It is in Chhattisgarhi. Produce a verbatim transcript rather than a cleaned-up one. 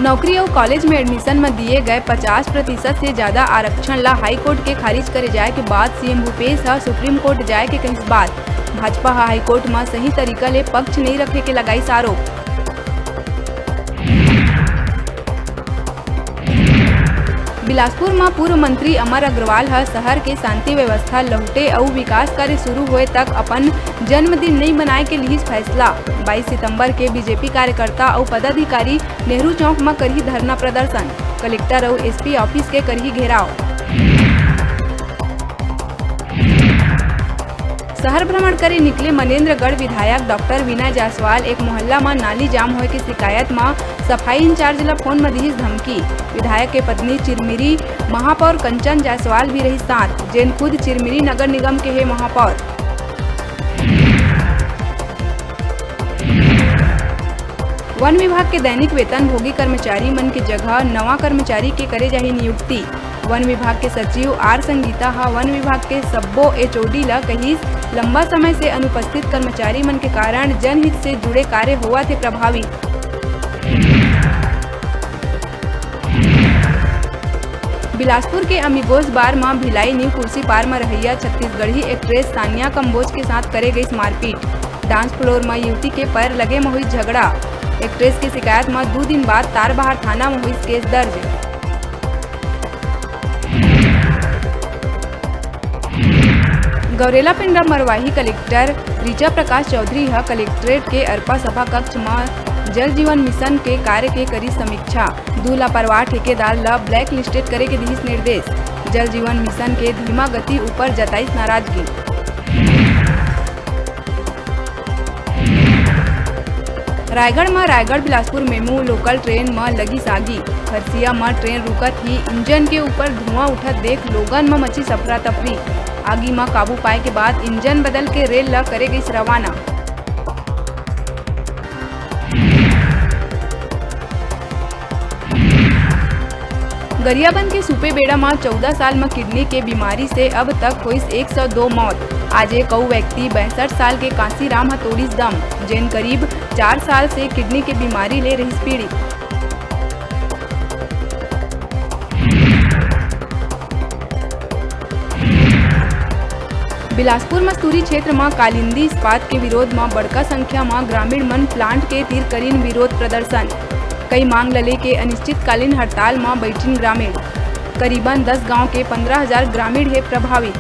नौकरी अउ कॉलेज में एडमिशन म दिए गए पचास प्रतिशत से ज्यादा आरक्षण ला हाईकोर्ट के खारिज करे जाए के बाद सीएम भूपेश ह सुप्रीम कोर्ट जाए के कहिस बात। भाजपा ह हाईकोर्ट म सही तरीका ले पक्ष नइ रखे के लगाइस आरोप। बिलासपुर म पूर्व मंत्री अमर अग्रवाल ह शहर के शांति व्यवस्था लहुटे अउ विकास कार्य शुरू होए तक अपन जन्मदिन नइ मनाए के लिहिस फैसला। बाईस सितंबर के बीजेपी कार्यकर्ता अउ पदाधिकारी नेहरू चौक म करही धरना प्रदर्शन, कलेक्टर अउ एसपी ऑफिस के करही घेराव। शहर भ्रमण करे निकले मनेंद्रगढ़ विधायक डॉक्टर वीना जायसवाल एक मोहल्ला म नाली जाम होए के शिकायत म सफाई इंचार्ज ल फोन म दिहिस धमकी। विधायक के पत्नी चिरमिरी महापौर कंचन जायसवाल भी रहिस साथ, जेन खुद चिरमिरी नगर निगम के हे महापौर। वन विभाग के दैनिक वेतन भोगी कर्मचारी मन के जगह नवा कर्मचारी के करे जाही नियुक्ति। वन विभाग के सचिव आर संगीता ह वन विभाग के सब्बो एचओडी ल कहिस, लंबा समय से अनुपस्थित कर्मचारी मन के कारण जनहित से जुड़े कार्य होवत हे प्रभावित। बिलासपुर के अमिगोस बार म भिलाई न्यू कुर्सी पार म रहइया छत्तीसगढ़ी एक्ट्रेस सानिया कंबोज के साथ करे गइस मारपीट। डांस फ्लोर म युवती के पैर लगे म होइस झगड़ा। एक्ट्रेस के शिकायत म दू दिन बाद तारबहार थाना म होइस केस दर्ज। गौरेला पेंड्रा मरवाही कलेक्टर ऋचा प्रकाश चौधरी ह कलेक्ट्रेट के अरपा सभा कक्ष म जल जीवन मिशन के कार्य के करी समीक्षा। दू लापरवाह ठेकेदार ल ब्लैक लिस्टेड करे के दिहिस निर्देश। जल जीवन मिशन के धीमा गति ऊपर जताइस नाराजगी। रायगढ़ म Raigarh Bilaspur MEMU local train म लगिस आगी। खरसिया म ट्रेन रुकत ही इंजन के ऊपर धुआं उठत देख लोगन म मचिस अफरा तफरी। आगी म काबू पाए के बाद इंजन बदल के रेल ल करे गइस रवाना। गरियाबंद के सुपेबेड़ा म चौदह साल म किडनी के बीमारी से अब तक होइस एक सौ दो मौत। आज एक अउ व्यक्ति बैसठ साल के कांसीराम ह तोड़िस दम, जेन करीब चार साल से किडनी के बीमारी ले रहिस पीड़ित। बिलासपुर मस्तूरी क्षेत्र म कालिंदी इस्पात के विरोध म बड़का संख्या म ग्रामीण मन प्लांट के तीर करिन विरोध प्रदर्शन। कई मांग ल लेके अनिश्चितकालीन हड़ताल म बइठिन ग्रामीण। करीबन दस गांव के पंद्रह हजार ग्रामीण हे प्रभावित।